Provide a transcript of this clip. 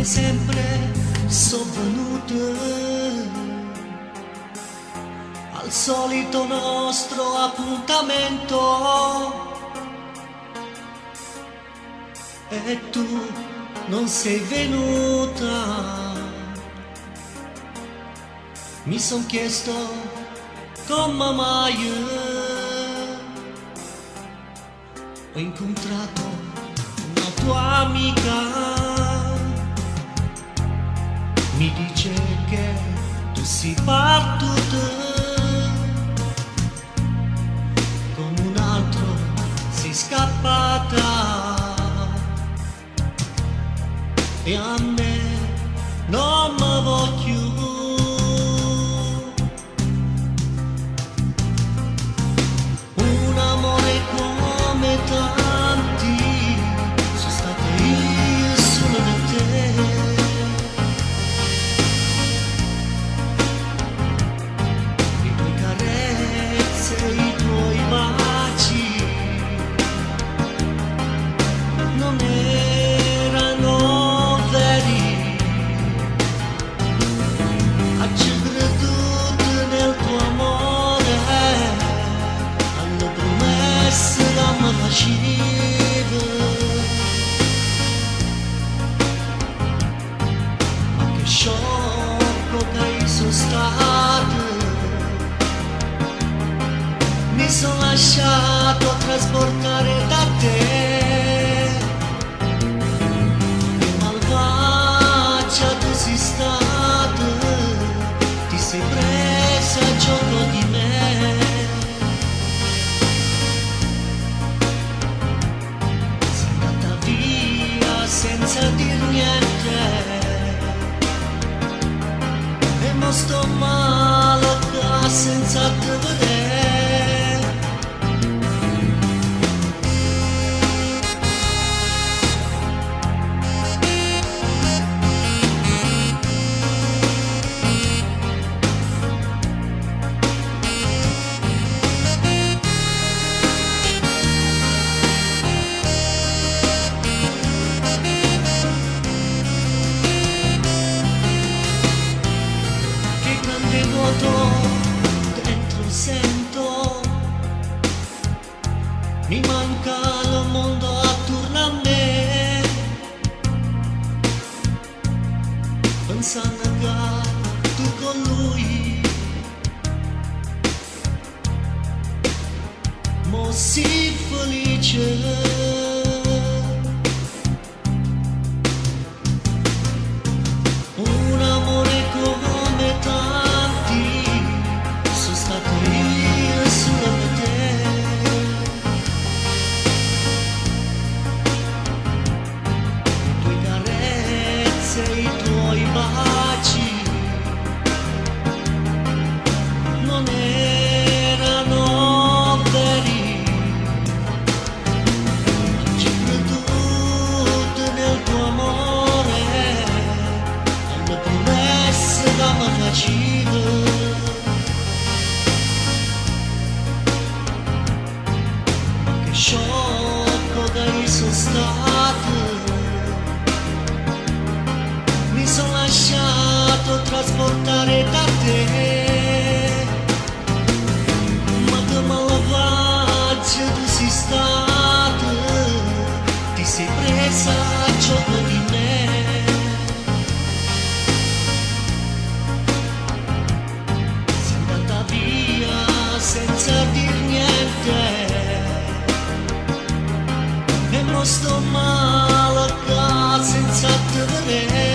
Come sempre so venuto al solito nostro appuntamento e tu non sei venuta. Mi son chiesto come mai ho incontrato una tua amica, mi dice che tu sei partita con un altro, sei scappata e a me non mi voglio. Un amore come tanti sono stato io solo per te. Le tue carezze, i tuoi baci non erano veri. Ci creduto nel tuo amore, alle promesse che mi facevi. Ma che sciocco che io sono stato, mi sono lasciato trasportare da te. Che malvagia tu sei stata, ti sei presa gioco di me. Sei andata via senza dir niente e mo sto male qua senza te vedere. Che grande vuoto dentro sento, mi manca il mondo attorno a me, pensando che tu con lui mo sei felice. Un amore come tanti sono stato io solo per te. Le tue carezze, i tuoi baci non erano veri. Ci creduto nel tuo amore, alle promesse che mi facevi. Ma che sciocco che io sono stato, mi sono lasciato trasportare da te. Ma che malvagia tu sei stata, ti sei presa gioco di me. Sei andata via senza dir niente e mo sto male qua senza te vedere.